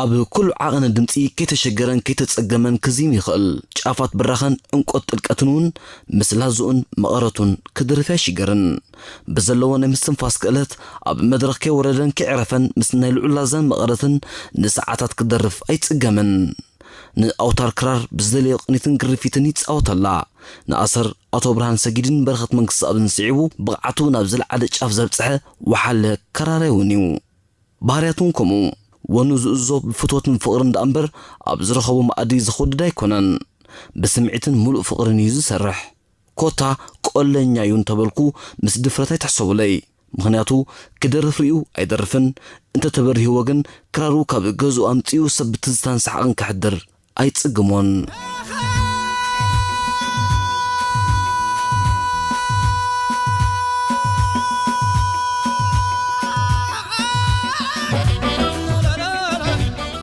ኣብ ኩሉ ዓቐነ ድምጺ ከይተሸገረን ከይተጸገመን ክዚም ይኽእል። ጫፋት ብራኸን ዕምቆት ጥልቀትን እውን ምስ ላዝኡን መቐረቱን ክድርፍ ኣይሽገርን። ብዘለዎ ናይ ምስትንፋስ ክእለት ኣብ መድረኽ ከይወረደን ከይዕረፈን ምስ ናይ ልዑል ላዛን መቐረትን ንሰዓታት ክደርፍ ኣይጽገምን። ንኣውታር ክራር ብዝደለዮ ቅኒትን ግርፊትን ይጻወተላ። ንኣሰር ኣቶ ብርሃን ሰጊድን በረኸት መንግስትኣብን ስዒቡ ብቕዓቱ ናብ ዝለዓለ ጫፍ ዘብጽሐ ወሓለ ከራራይ እውን እዩ። ባህርያቱ እውን ከምኡ። ወኑ ዝእዞ ብፍትወትን ፍቕርን ደኣ እምበር ኣብ ዝረኸቦ መኣዲ ዝኹድድ ኣይኮነን። ብስምዒትን ምሉእ ፍቕርን እዩ ዝሰርሕ። ኮታ ቆለኛ እዩ እንተበልኩ ምስ ድፍረት ኣይትሕሰቡለይ። ምኽንያቱ ክደርፍ ርእዩ ኣይደርፍን፣ እንተተበሪህዎ ግን ክራሩ ካብ ገዝኡ ኣምጺኡ ሰብ ብትዝታን ሰሓቕን ከሕድር ኣይጽግሞን።